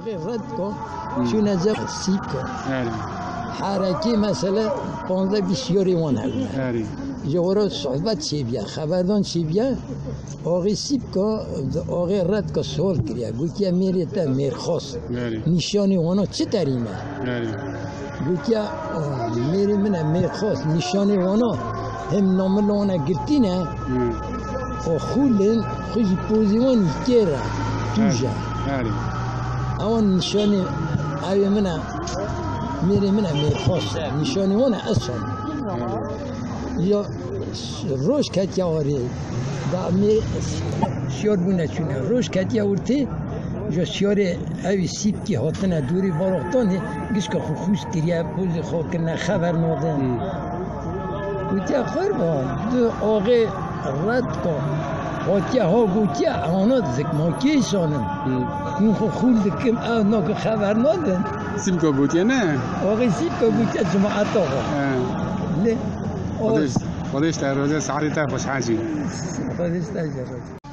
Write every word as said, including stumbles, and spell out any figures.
Redko, Hmm. çûne ze Sîpko. Erê. Herekî mesele panzdeh bîst yorê wan hebûne. Erê. Ji xwe re sohbet çêbiye, xeberdan çêbiye. Oxê Sîpko, oxê Redko sol kiriye. Gotiye mêrê te mêrxas. Erê. Nîşanê wana çi terî me? Erê. Gotiye, "O, mêrê min e mêrxas, nîşanê wana hem namila wana girtî ne." Hmm. O xûlên xwe jî pozî wan îkê re tûj e. Erê. Ewan nîşanê evê min e, mêrê min e mêrxas e. Nîşanê wan e esan. Erê. Ya roj ketiya warê. Da mê şiyar bûne çûne. Roj ketiya ortê, ji şiyarê ew Sîpkî hatine dûrî baroxtanê, gişka xwe xûs kiriye, pozê xwe kirine, xeber nadin. Hmm. Gotiye, "Qurban, tu axê Redko hatiye ha gotiye, ana zikmakiyê şanin. Hmm. Min xwe xûl dikim, ew nake xeber nadin." Sîpko gotiye ne? Axê Sîpko gotiye, cemaeta xwe. He. Lê Xwedê, Xwedê ji te razî, saetê te xweş hecî. Xwedê ji te jî razî.